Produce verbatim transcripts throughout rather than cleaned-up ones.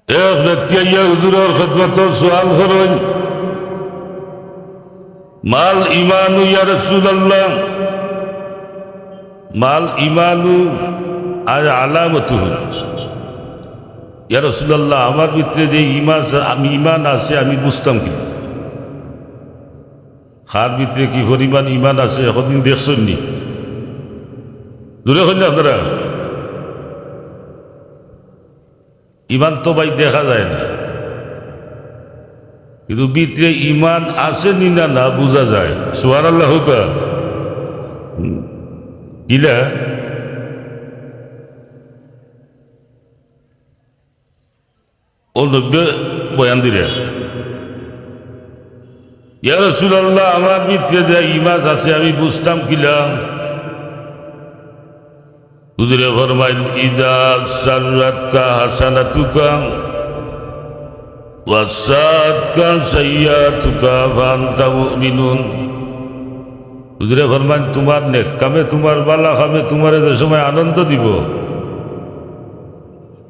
এক ব্যক্তি আইয়া হুজুরর খেদমতো সুয়াল করইন, "মাল ইমানু ইয়া রাসূলুল্লাহ? মাল ইমানু আয় আলামতুহু? ইয়া রাসূলুল্লাহ, আমার ভিতরে যে ইমান আছে, আমি, ইমান আছে, আমি বুঝতাম কি? কার ভিতরে কি পরিমাণ ইমান আছে, একদিন দেখছইন নি?" জোরে কইন না আপনারা? ইমান তো ভাই দেখা যায় না, কিন্তু ভিতরে ইমান আছে নি না, না বুঝা যায়। সুবহানাল্লাহ কউক্কা। হুম। কিলা? ও নবীয়ে বয়ান দিরা, "ইয়া রাসূলুল্লাহ, আমার ভিতরে যে ইমান আছে, আমি বুঝতাম কিলা?" হুজুরে ফরমাইন, "ইজা সাররাতকা হাসানাতুকা, ওয়া সাআতকা সাইয়্যাতুকা, ফাআনতা মুমিনুন।" হুজুরে ফরমাইন, "তুমার নেক কামে, তুমার বালা কামে তুমারে যে সময় আনন্দ দিবো,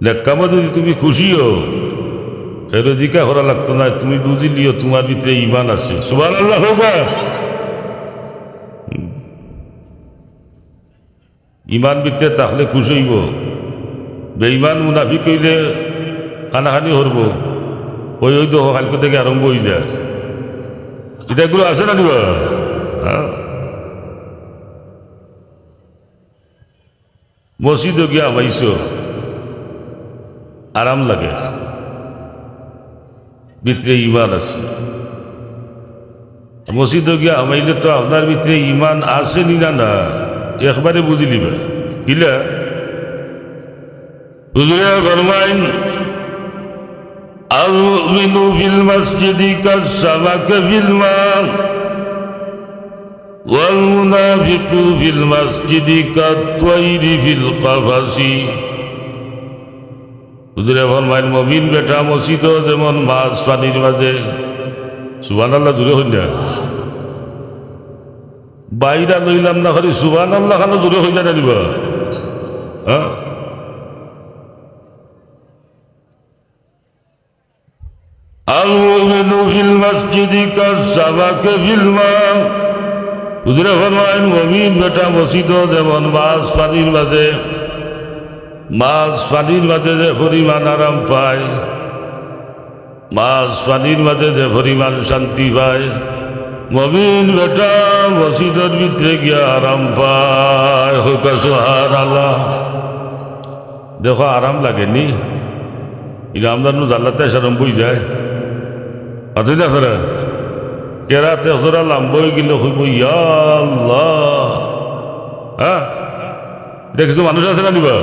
নেক কামো যদি তুমি খুশি অও, কেউরে জিকার করা লাগতো নায়, তুমি বুঝিলিও তুমার ভিতরে ইমান আছে।" সুবহানাল্লাহ কউক্কা। ইমান ভিতরে থাকলে খুশ অইবো। বেইমান মুনাফিক অইলে কানাকানি করবো। অউ, অউ দেখো, কাইলকু থাকি আরম্ভ অইযায়। ইতা ইগুলা আছে না নি বা? হ্যাঁ? মসজিদো গিয়া হামাইছো, আরাম লাগে, ভিতরে ইমান আছে। মসজিদো গিয়া হামাইলে তো আপনার ভিতরে ইমান আছে নি না, না, একবারে বুঝিলিবা। কিলা? হুজুরে ফরমাইন, "আল মুমিনু ফিল মাসজিদি কাস সামাকি ফিল মা, ওয়াল মুনাফিকু ফিল মাসজিদি কাত তাইরি ফিল কাফাসি।" হুজুরে ফরমাইন, "মুমিন বেটা মসজিদো যেমন মাছ পানির মাঝে।" সুবহানাল্লাহ, জোরে কইন না। বাইরা লইলাম না, খালি সুবহানাল্লাহ খানো জোরে কইন না নি বা? হ্যাঁ? "আল মুমিনু ফিল মাসজিদি কাস সামাকি ফিল মা।" হুজুরে ফরমাইন, "মুমিন বেটা মসজিদো যেমন মাছ পানির মাঝে, মাছ পানির মাঝে যে পরিমাণ আরাম পায়, মাছ পানির মাঝে যে পরিমাণ শান্তি পায়, মুমিন বেটা মসজিদর ভিতরে গিয়া আরাম পায়।" কউক্কা সুবহানাল্লাহ। দেখো, আরাম লাগে নি? ইটা আমরার নু জাল্লাতে আরম্ভ অইযায়। আতই না ফেরা? কেরাত একজরা লাম্বা অইগেলে কইবো, "ইয়া আল্লাহ।" হ্যাঁ? ইতা কিছু মানুষ আছে না নি বা?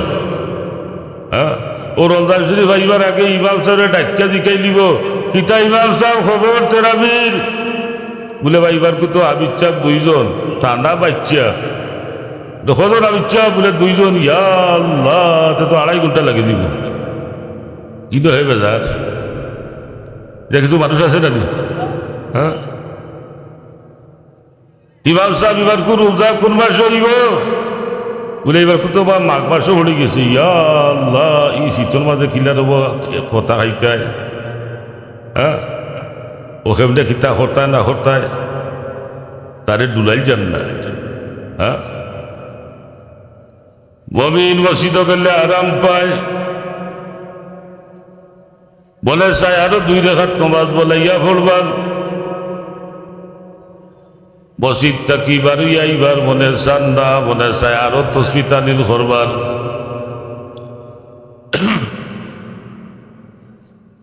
হ্যাঁ? অউ রমজান শরীফ আইবার আগে ইমাম সাবরে ডাকিয়া জিকাইলিবো, "কিতা ইমাম সাব, খবর তেরাবির?" বুলে, "ভাই, ইবার কুতো আবিচ্ছা দুইজন, ঠান্ডা বাইচ্চা।" "দেখো তো আবিচ্ছা।" বুলে, "দুইজন।" "ইয়া আল্লাহ, তে তো আড়াই ঘন্টা লাগি দিবো।" ইনো হে বেজার। ইতা কিছু মানুষ আছে না নি? হ্যাঁ? ইমাম সাব, ইবার কুন রোজা কুন মাস অইবো? বুলে, "ইবার কুতো বা মাঘ মাসও পড়ি গেছে।" ইয়া আল্লাহ, ই শীতর মাঝে কিলা রব কথা খাইতায়? হ্যাঁ? অউ কেমনে কিতা করতায় না করতায়? তারে ডুলাইল যার না। হ্যাঁ? মুমিন মসজিদো গেলে আরাম পায়। মনে চায় আরো দুই রেকাত নমাজ বলাইয়া পড়বার। মসজিদ থাকি বারইয়া আইবার মনে চার না, মনে চায় আরো তসবি তাহলিল করবার।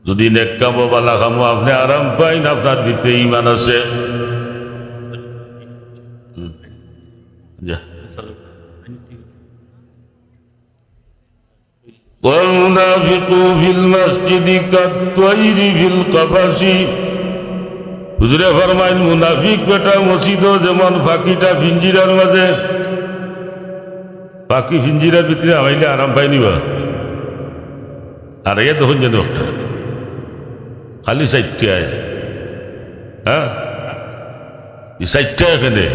যদি নেক কামো বালা কামো আপনে আরাম পাইন, আপনার ভিতরে ইমান আছে। যা। والمنافق في المسجد كالطير في القفص। হুজুরে ফরমাইন, মুনাফিক বেটা মসজিদো যেমন পাখিটা পিঞ্জিরার মাঝে। পাখি পিঞ্জিরার ভিতরে হামাইলে আরাম পায় নি বা? আর এ দেখইন যেন একটা, খালি চাইরটায়, হ্যাঁ, ই চাইরটায় কেনে,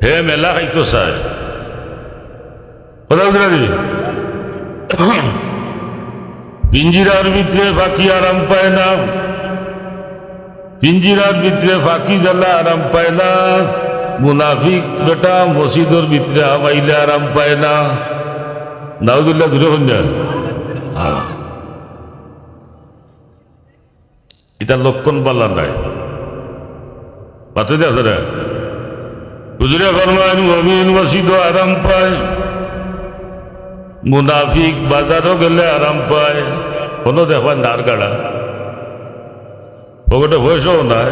হে মেলা খাইতো চায়। কথা বুঝলা নি? পিঞ্জিরার ভিতরে পাখি আরাম পায় না, পিঞ্জিরার ভিতরে পাখি যেলা আরাম পায় না, মুনাফিক বেটা মসজিদর ভিতরে হামাইলে আরাম পায় না। নাউজুবিল্লাহ, জোরে কইন না। হ্যাঁ। ইটা লক্ষণ বালা নায়। মাতইন না আপনারা? হুজুরে ফরমাইন, মুমিন মসজিদো আরাম পায়, মুনাফিক বাজারো গেলে আরাম পায়। কুনু দেখবা নার গাড়া, পকেটো পয়সাও নাই,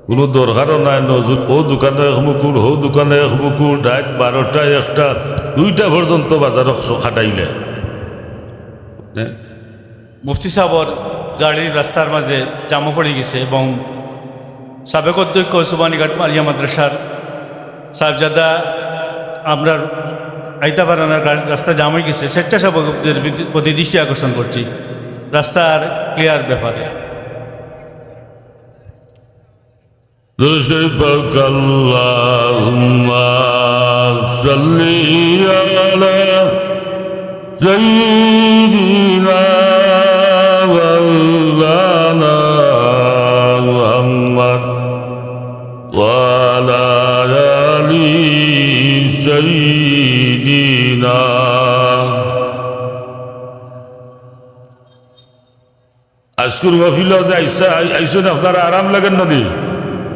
কুনু দরকারও নাই, নজর, অউ দোকানো এক মুকুট, হউ দোকানো এক মুকুট, রাইত বারোটা, একটা, দুইটা পর্যন্ত বাজারো খাটাইলে। হ্যাঁ? মুফতি সাবর গাড়ির রাস্তার মাঝে জামো পড়ি গেছে এবং সাবেক অধ্যক্ষ সুবহানীঘাট আলিয়া মাদ্রাসার সাহেবজাদা আমরার আইতা পারইন না, গাড়ি, রাস্তা জাম অই গেছে, স্বেচ্ছাসেবকদের প্রতি দৃষ্টি আকর্ষণ করছি রাস্তার ক্লিয়ার ব্যাপারে। দুরূদ শরীফ পড়ুক, اللهم صل على سيدنا مولانا محمد وعلى آل سيدنا। আজকুর মাহফিলো যে আইসা-, আই-, আইছইন, আপনারা আরাম লাগের না নি?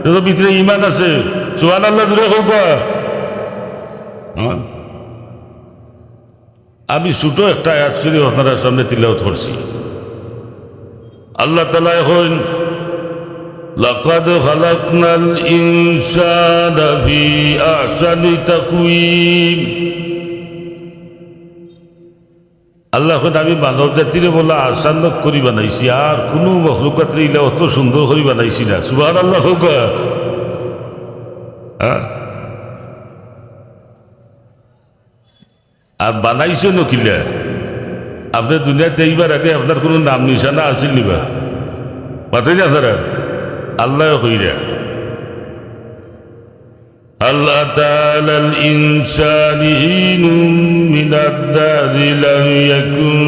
এর ভিতরে ইমান আছে। সুবহানাল্লাহ, জোরে কউক্কা। হ্যাঁ? আমি ছোট একটা আয়াত শরীফ আপনারার সামনে তিলাওয়াত করছি। আল্লাহ তাআলায় কইন, لقد خلقنا الإنسان في أحسن تقويم। আল্লায় কইন, আমি মানব জাতিরে বলা আহসান করি বানাইছি, আর কুনু মখলুকাতরে ইলা অত সুন্দর করি বানাইছি না। সুবহানাল্লাহ কউক্কা। হ্যাঁ? আর বানাইছইন কিলা? আপনে দুনিয়াত আইবার আগে আপনার কুনু নাম নিশানা আছিল নি বা? মাতইন না আপনারা? আল্লায় কইরা। هل أتى على الإنسان حين من الدهر لم يكن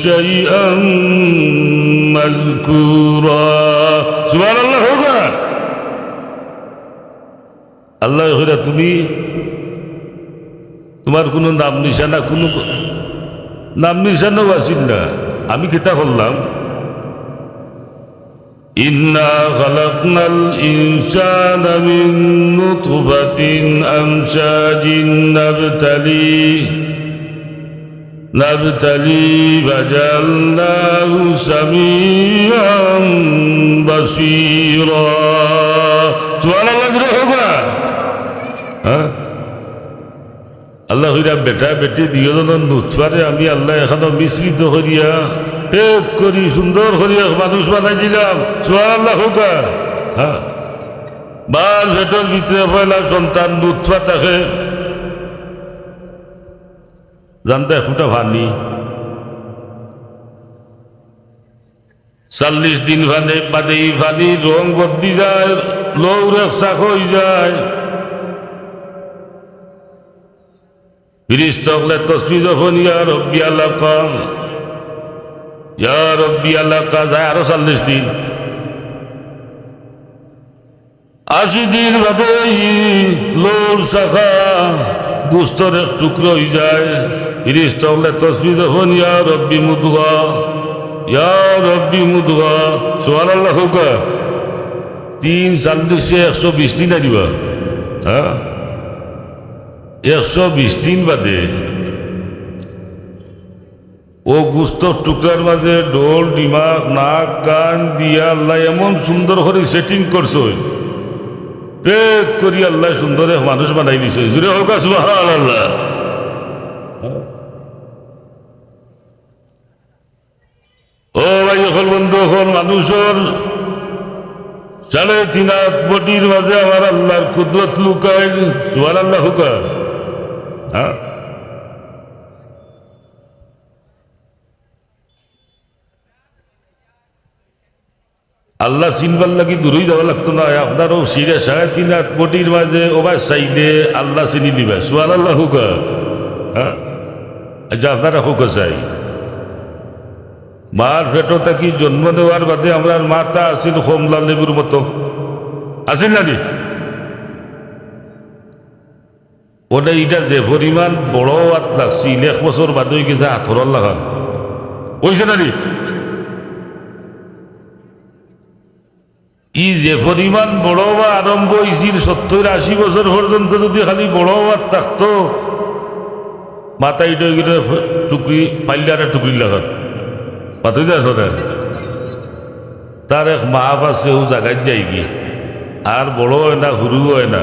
شيئا مذكورا। সুবহানাল্লাহ কউক্কা। আল্লায় কইরা, তুমি, তুমার কুনু নাম নিশানা, কুনু নাম নিশানাও আছিল না। আমি কিতা করলাম? إنا خلقنا الإنسان من نطفة أمشاج نبتليه نبتليه فجعلناه سميعا بصيرا। সুবহানাল্লাহ, জোরে কউক্কা। হ্যাঁ? আল্লায় কইরা, বেটা বেটি দুইওজনর নুতফারে আমি আল্লায় একখানো মিশ্রিত করিয়া, পেক করি, সুন্দর করি এক মানুষ বানাই দিলাম। সুবহানাল্লাহ কউক্কা। হ্যাঁ। মার পেটর ভিতরে পয়লা সন্তান নুতফা থাকে, জানতা এক ফুটা পানি। চল্লিশ দিন বাদে, বাদে ই পানির রং বদলি যায়, লউর এক শাখা অই যায়। ফিরিস্তা অকলে তসবি জপইন, ইয়া রব্বি আলাকা, ইয়া রব্বি আলাকা, যায় আরো চল্লিশ দিন। আশি দিন বাদে ই লউর শাখা গুস্তর এক টুকরা অই যায়। ফিরিস্তা অকলে তসবি জপইন, ইয়া রব্বি মুদগা, ইয়া রব্বি মুদগা। সুবহানাল্লাহ কউক্কা। তিন চল্লিশে একশো বিশ দিন আইবা। হ্যাঁ? একশো বিশ দিন বাদে অউ গুস্তর টুকরার মাঝে ডল, দিমাগ, নাক, কান দিয়া আল্লায় এমন সুন্দর করি setting করছইন, পেক করি আল্লায় সুন্দর এক মানুষ বানাই দিছইন। জোরে কউক্কা সুবহানাল্লাহ। ও ভাই অকল, বন্ধু অকল, মানুষর সাড়ে তিন আত bodyর মাঝে আমার আল্লার কুদরত লুকাইল। সুবহানাল্লাহ কউক্কা। হ্যাঁ? আল্লাহ চিনবার লাগি দূরই যাওয়া লাগতো না। আপনারও সিরে সাড়ে তিন আত bodyর মাঝে ওবা চাইলে আল্লাহ চিনি লিবা। সুবহানাল্লাহ কউক্কা। হ্যাঁ? আচ্ছা, আপনারা কউক্কা চাই। মার পেটো থাকি জন্ম নেওয়ার বাদে আমরার মাথা আছিল কমলা লেবুর মতো, আছিল না নি? অনে ইটা যে পরিমাণ বড় অওয়াত লাগছিল, এক বছর বাদে অইগেছে আতরর লাখান। অইছে না নি? ই যে পরিমাণ বড় অওয়া আরম্ভ অইছিল, সত্তইর আশি বছর পর্যন্ত যুদি খালি বড় অওয়াত থাকতো, মাথা ইটা অইগেলে টুকরি, পাইল্লার টুকরির লাখান। মাতইন না হুনে। তার এক মাফ আছে, অউ জাগাত যাইগি। আর বড় অয় না, হুরু অয় না।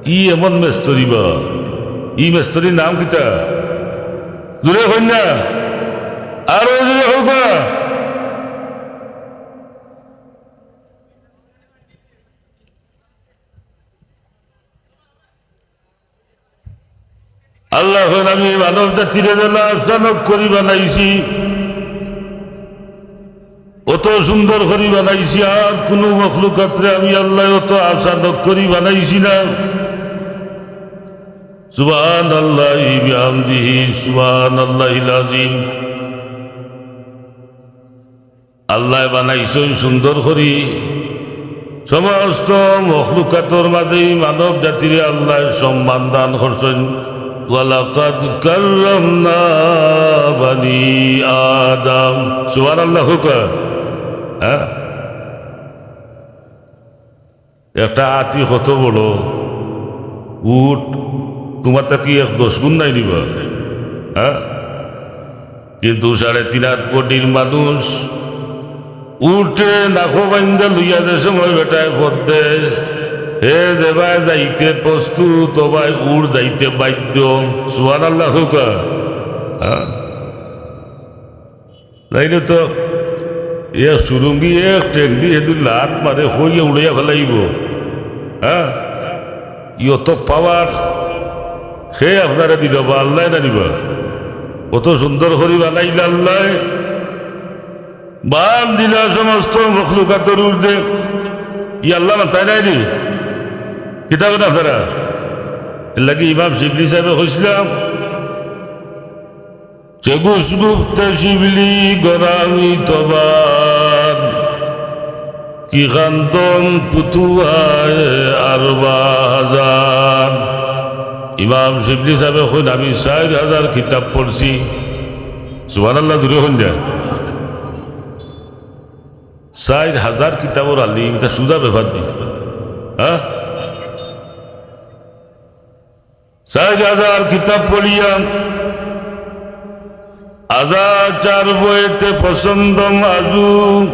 ই এমন মেস্তরি বা, ই মেস্তরির নাম কিতা? জুরে কইন না, আরো জুরে কউক্কা। আল্লায় কইন, "আমি মানব জাতিরে যেলা আশানউক করি বানাইছি, অত সুন্দর করি বানাইছি, আর কুনু মখলুকাতরে আমি আল্লায় অত আশানউক করি বানাইছি না।" সুবহানাল্লাহি বিহামদিহি, সুবহানাল্লাহিল আযীম। আল্লায় বানাইছইন সুন্দর করি, সমস্ত মখলুকাতর মাঝে ই মানব জাতিরে আল্লায় সম্মান দান করছইন। "ওয়ালাকাদ কাররামনা বানি আদম।" সুবহানাল্লাহ কউক্কা। হ্যাঁ? একটা হাতি কত বড়, উট তুমার থাকি এক দশ গুণ নায় নি বা? হ্যাঁ? কিন্তু সাড়ে তিন আত বডির মানুষ উটে নাকো বাইন্দা লইয়া যে সময় বেটায় পথ দেয়, হে যেবায় যাইতে প্রস্তুত, অবায় উট যাইতে বাধ্য। সুবহানাল্লাহ কউক্কা। হ্যাঁ? নাইলে তো ইয়া সুরুঙ্গি এক ঠেং দি হেদু লাত মারে, কইয়া উড়াইয়া ফালাইবো। হ্যাঁ? ই অত পাওয়ার কে আপনারে দিলো বা আল্লায় না দিবা? অত সুন্দর করি বানাইলা আল্লায়, বান দিলা সমস্ত মখলুকাতর উর্ধে। ই আল্লায় মাতইন নায় নি? কিতাবো না ফেরা। এর লাগি ইমাম শিবলি সাহেবে কইছিলা, "چه گوش گفته شبلی گرامی تو بر، کی خواندم فتوحات اربع هزار۔" ইমাম শিবলি সাহেবে কইন, "আমি চাইর হাজার কিতাব পড়ছি।" সুবহানাল্লাহ, জুরে কইন না। চাইর হাজার কিতাবর আলিম, ইটা সুজা ব্যাপার নি? হ্যাঁ? চাইর হাজার কিতাব পড়িয়া, আজা চার বইতে পছন্দম আজু,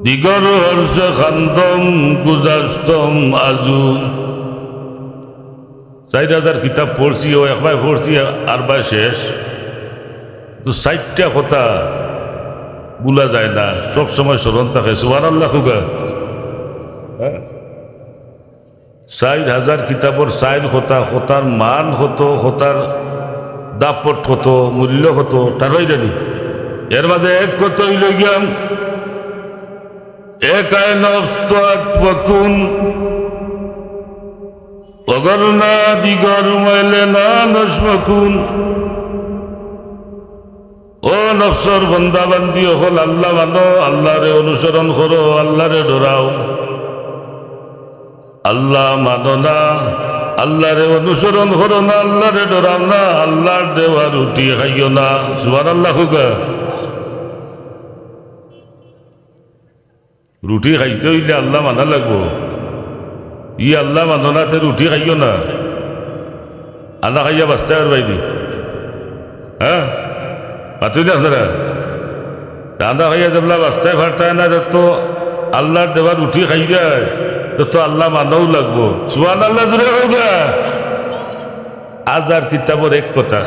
দিগর হর্ষে খান্দম গুজাস্তম আজু। চাইর হাজার কিতাব পড়ছি, অউ একবায় পড়ছি, আরবায় শেষ। তো চাইরটা কথা ভুলা যায় না, সব সময় স্মরণ থাকে। সুবহানাল্লাহ কউক্কা। হ্যাঁ? চাইর হাজার কিতাবর চাইর কথা, কথার মান কত, কথার দাপট কত, মূল্য কত, টেরবাইরা নি? এর মাঝে এক কথা অইলো গিয়া, একায় নফস তো আত পকুন, অগর না দিগর ময়লে না নসমকুন। ও নফসর বন্দা বান্দি অকল, আল্লাহ মানো, আল্লাহরে অনুসরণ করো, আল্লাহরে ডরাও। আল্লাহ মানো না, আল্লাহরে অনুসরণ করো না, আল্লাহরে ডরাও না, আল্লাহর দেওয়া রুটি খাইও না। সুবহানাল্লাহ কউক্কা। রুটি খাইতে অইলে আল্লাহ মানা লাগবো। ই আল্লাহ মানো না, তে রুটি খাইও না। আন্দা খাইয়া বাঁচতায় পারবায় নি? হ্যাঁ? মাতইন না আপনারা? তে আন্দা খাইয়া যেবলা বাঁচতায় পারতায় না, তে তো আল্লাহর দেওয়া রুটি খাইবায়, তে তো আল্লাহ মানাউ লাগবো। সুবহানাল্লাহ, জুরে কউক্কা। হাজার কিতাবর এক কথা।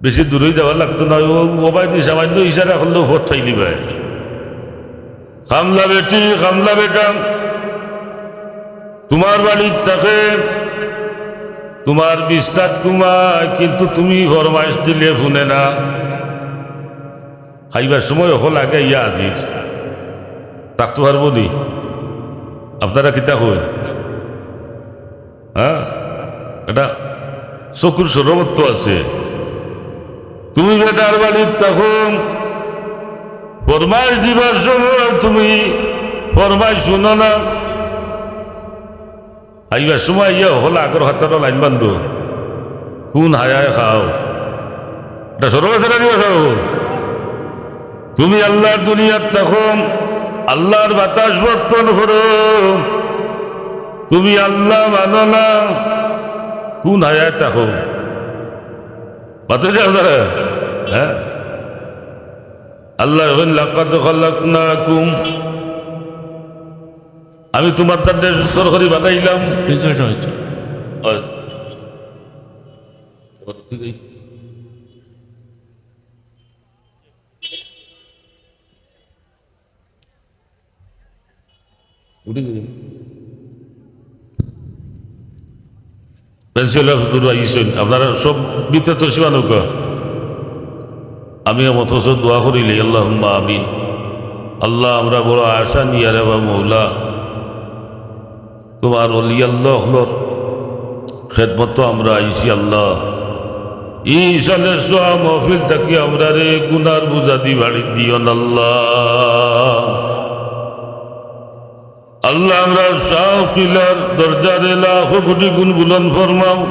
বেশি দূরই যাওয়া লাগতো না, অউ, অউ বায়দি সামান্য ইশারা করলেউ পথ পাইলিবায়। কামলা বেটি, কামলা বেটা, তুমার বাড়িত থাকে, তুমার বিছনাত ঘুমায়, কিন্তু তুমি ফরমাইশ দিলে হুনে না। খাইবার সময় অকল আগে আইয়া হাজির। থাকতো পারবো নি? আপনারা কিতা কইন? হ্যাঁ, এটা চকুর সরমত তো আছে। তুমি বেটার বাড়িত থাকো, ফরমাইশ দিবার সময় তুমি ফরমাইশ হুনো না। আইবার সময় আইয়া হকল আগর কাতারো লাইন বান্ধো, কুন হায়ায় খাও। ইটা সরল আছে না দিবা সরল? তুমি আল্লার দুনিয়াত থাকো, আল্লার বাতাস ভক্ষণ করো, তুমি আল্লা মানো না, কুন হায়ায় থাকো? মাতইন না আপনারা? হ্যাঁ? আল্লায় কইন, "লাকাদ খালাকনাকুম", আমি তুমার তারে সুন্দর করি বানাইলাম। উঠি গেছে। পেন্সিল হুজুর আইছইন, আপনারা সব ভিতরে তো সীমা নৌকা। আমি অথচ দোয়া করিলি, আল্লাহুম্মা আমিন। আল্লা, আমরা বড় আশা নিয়া রে বা মৌলা, তুমার অলি আল্লা অকলর খেদমতো আমরা আইছি আল্লা। ই ইসালে সোয়া মহফিল থাকি আমরারে গুনার বুঝা দি বাড়ি দিও না আল্লা। আল্লা, আমরার শাহ কিবলার দরজারে লাখো কোটি গুণ বুলন্দ ফরমাও।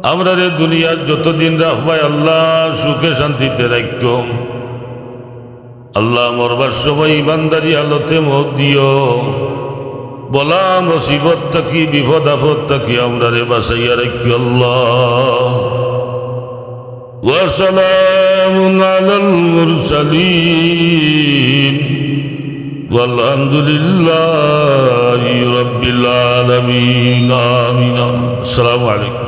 আমরারে দুনিয়াত যতদিন রাখবায় আল্লা, সুখে শান্তিতে রাখিও। আল্লা, মরবার সময় ইমানদারি হালতে মউত দিও। বালা মুসিবত থাকি, বিপদ আপদ থাকি আমরারে বাঁচাইয়া রাখিও আল্লা। وسلام على المرسلين والحمد لله رب العالمين. آمين. السلام عليكم.